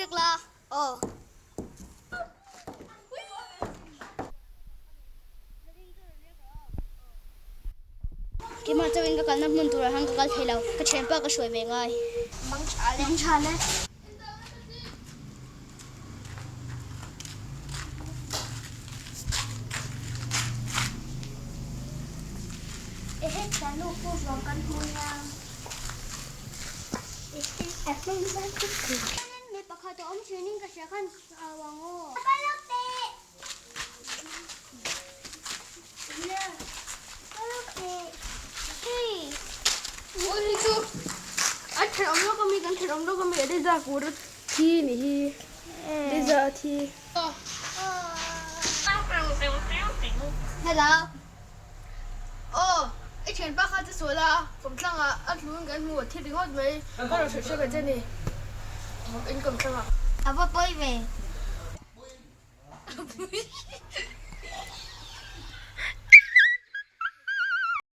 riak la aw. Keimah chauhin ka kalna hmun turah hian ka kal thei lo, ka thianpa ka hruai ve ngai. Mang tha le. Mang tha le. Ehe thiannu pu vang kan hmu nia. Ehe a hming zan chu. Mi pakhat a awm thinin ka hria khan au ang aw. Ka lawk teh. An thenawm lawk ami kan thenawm lawk ami Eliza kut a thi ni hi Eliza a thi. Hello. Aw i thianpa kha che sual a kawmthlang ah a tlun kan hmu a thi ringawt mai ka rawn hrilh hre ve che ni in kawmthlang ah. A va pawi ve.